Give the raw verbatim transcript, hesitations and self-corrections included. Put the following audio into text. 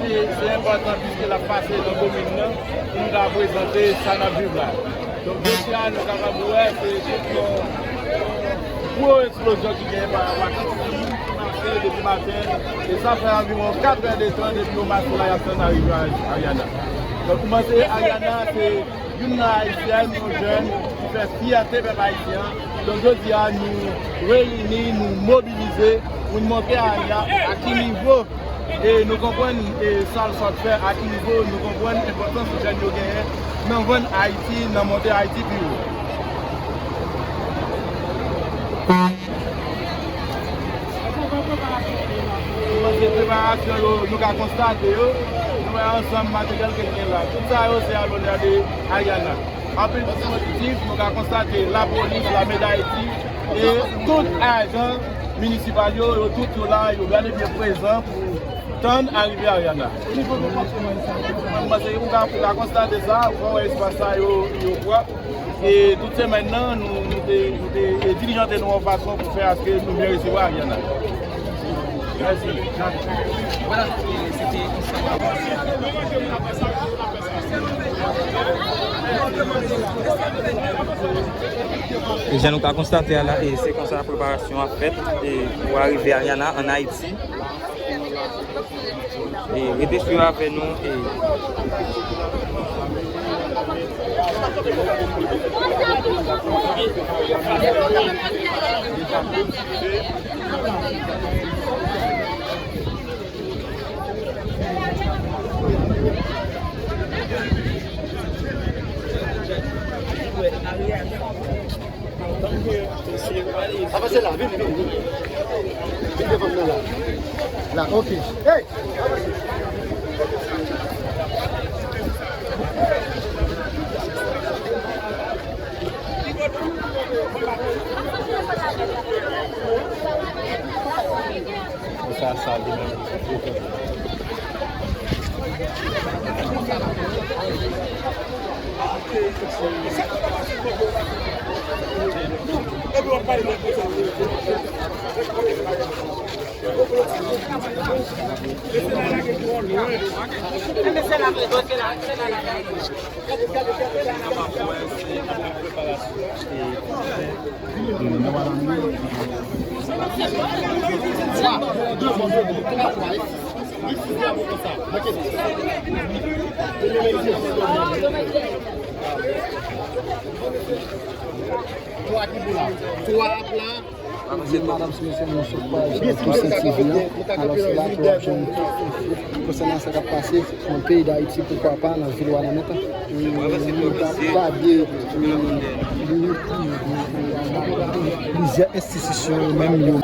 Se enpòtan piske l ap pase nan komin nan pou nou ta prezante sa n ap viv la. Donk, jodi a, nou kapab wè se tout yon gwo eksplozyon ki genyen pa rapò ak kantite moun ki mache depi maten. E sa fè anviwon kat è de tan depi yo mache la, y ap tann arive Ariana. Donk, koumanse Ariana, se youn nan Ayisyen, yon jèn ki fè fyète pèp ayisyen an. Donk, jodi a, nou reyini, nou mobilize pou n montre Ariana a ki nivo e nou konprann e sa l sot fè, a ki nivo nou konprann enpòtans jèn yo genyen nan vann Ayiti, nan monte Ayiti pi wo. Koumanse preparasyon yo, nou ka konstate yo. Nou wè ansanm materyèl ke l gen la. Tout sa yo se a lonè de Ariana. Anpil dispozitif, nou ka konstate lapolis, lame Dayiti e tout ajan minisipal yo, yo tout yo la, yo bèl e byen prezan pou tann arive Ariana. Ou ka, ou ka konstate sa, ou ka wè espas sa yo, yo pwòp. E tout semèn nan, nou, nou te, nou te, e, dilijante nou yon fason pou fè aske nou byen resevwa Ariana. Mèsi. Vwala, e, se te yon sèl. E jan nou ka konstate a la, e se konsa preparasyon ap fèt, e pou arive Ariana ann Ayiti. E rete swiv avè nou, e Avanse la, vini, vini, vini. Vin devan mwen la. La, ok. Hey! Avanse. Sa, sa, li menm. Twa ki pou la. Twa ap la. Madanm, si mesye, nou sou paj Tousen T V an. Alò, se la ke w ap jwenn tout enfo konsènan sa k ap pase nan peyi Dayiti, poukwa pa nan vil Wanament. E nou pa, pa bliye, e, plizyè enstitisyon yo menm yo.